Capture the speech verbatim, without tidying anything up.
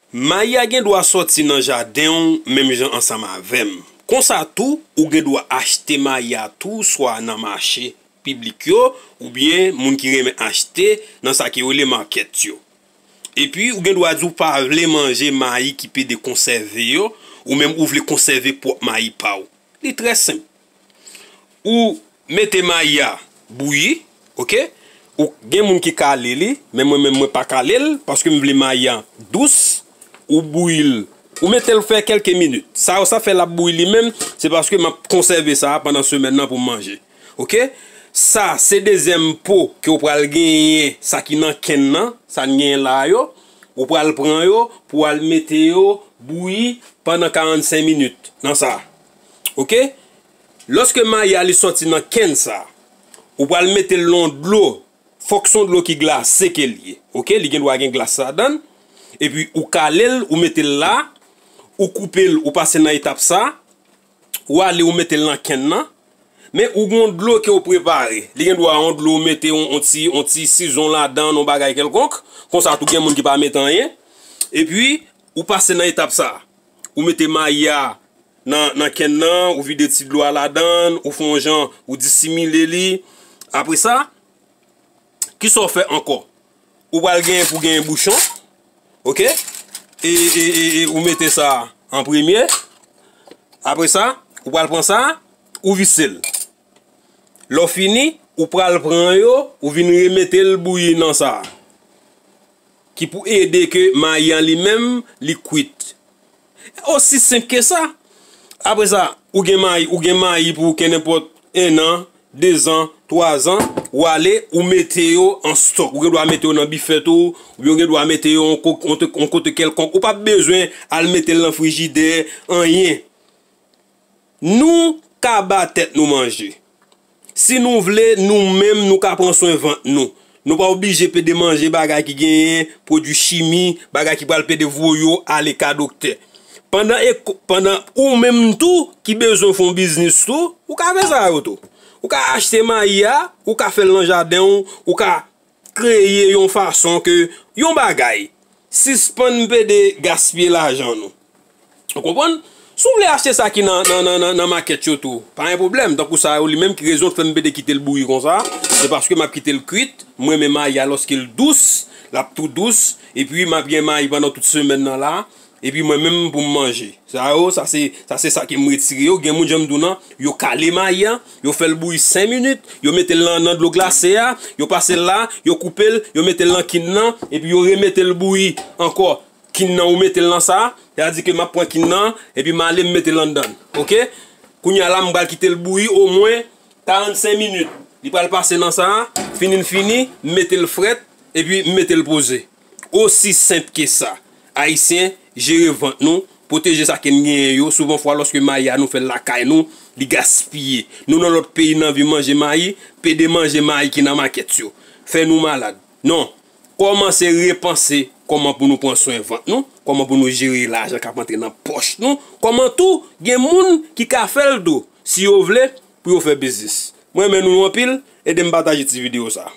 Mayi a gen dwa sòti nan jaden w menm jan ansanm avè m. Konsa tou, ou gen dwa achte mayi a tou swa nan mache piblik yo, oubyen moun ki renmen achte nan sa ke yo rele makèt yo. Epi, ou gen dwa di w pa vle manje mayi ki pede konsève yo, ou menm ou vle konsève pwòp mayi pa w. Li trè senp. Ou mete mayi a bouyi, oke? Ou gen moun ki kale li, men mwen menm mwen pa kale l, paske m vle mayi a dous. Ou bouyi l, ou mete l fè kèlke minit. Sa yo sa fè l ap bouyi li menm, se paske m ap konsève sa a pandan semèn nan pou m manje. Oke? Sa, se dezyèm po ke w pral genyen, sa ki nan kenn nan, sa n genyen la a yo. Ou pral pran yo pou w al mete yo bouyi pandan karannsenk minit nan sa. Oke? Lòske mayi a li sòti nan kenn sa, ou pral mete l nan dlo. Fòk se yon dlo ki glase ke l ye. Oke? Li gen dwa gen glas ladan l. Epi ou kale l, ou mete l la, ou koupe l, ou pase nan etap sa, ou ale ou mete l nan kenn nan. Men ou gen yon dlo ke ou prepare. Li gen dwa yon dlo ou mete yon, yon ti, yon ti sizon ladan l, yon bagay kèlkonk. Konsa tou gen moun ki pa mete anyen. Epi ou pase nan etap sa. Ou mete mayi a nan, nan kenn nan, ou vide ti dlo a ladan l, ou fè yon jan, ou disimile li. Apre sa, kisa w fè ankò? Ou pral genyen pou genyen bouchon, oke? E, e, e, e ou mete sa an premye. Apre sa, ou pral pran sa, ou vise l. Lè w fini, ou pral pran yo, ou vin remete l bouyi nan sa. Ki pou ede ke mayi an li menm, li kwit. Osi senp ke sa. Apre sa, ou gen mayi, ou gen mayi pou kenenpòt en an, dezan, twazan, ou ale, ou mete yo an stòk. Ou gen dwa mete yo nan bifè tou, oubyen ou gen dwa mete yo yon ko-, yon te-, yon kote kèlkonk. Ou p ap bezwen al mete l nan frijidè, anyen. Nou ka ba tèt nou manje. Si nou vle, nou menm, nou ka pran swen vant nou. Nou pa oblije pede manje bagay ki genyen pwodui chimi, bagay ki pral pede voye w ale ka doktè. Pandan, pandan ou menm tou ki bezwen fè yon biznis tou, ou ka fè sa yo tou. Ou ka achte mayi a, ou ka fè l nan jaden w, ou ka kreye yon fason ke yon bagay. Sispann pede gaspiye lajan nou. Ou konprann? Si w vle achte sa ki nan, nan, nan, nan, nan makèt yo tou, pa gen pwoblèm. Tankou sa yo, li menm ki rezon k fè m pede kite l bouyi konsa, se paske m ap kite l kwit. Mwen renmen mayi a lòske l dous, l ap tou dous, epi m ap gen mayi pandan tout semèn nan la, epi mwen menm pou m manje. Sa yo, sa se, sa se sa ke m retire yo. Gen moun, jan m di w nan, yo kale mayi a, yo fè l bouyi senk minit, yo mete l nan, nan dlo glase a, yo pase l la, yo koupe l, yo mete l nan kin nan, epi yo remete l bouyi ankò. Kin nan ou mete l nan sa, sa di ke m ap pran kin nan, epi m ale m mete l anndan l. Oke? Kounye a la, m pral kite l bouyi omwen karannsenk minit. Li pral pase nan sa, fini l fini, m mete l frèt, epi m mete l poze. Osi senp ke sa. Ayisyen, jere vant nou, pwoteje sa ke n genyen yo. Souvan fwa, lòske mayi a nou fè l lakay nou, li gaspiye. Nou nan lòt peyi, n anvi manje mayi, pede manje mayi ki nan makèt yo. Fè nou malad. Non. Kòmanse repanse kòman pou nou pran swen vant nou, kòman pou nou jere lajan k ap antre nan pòch nou, kòman tou gen moun ki ka fè l tou, si yo vle, pou yo fè biznis. Mwen renmen nou anpil, ede m pataje ti videyo sa.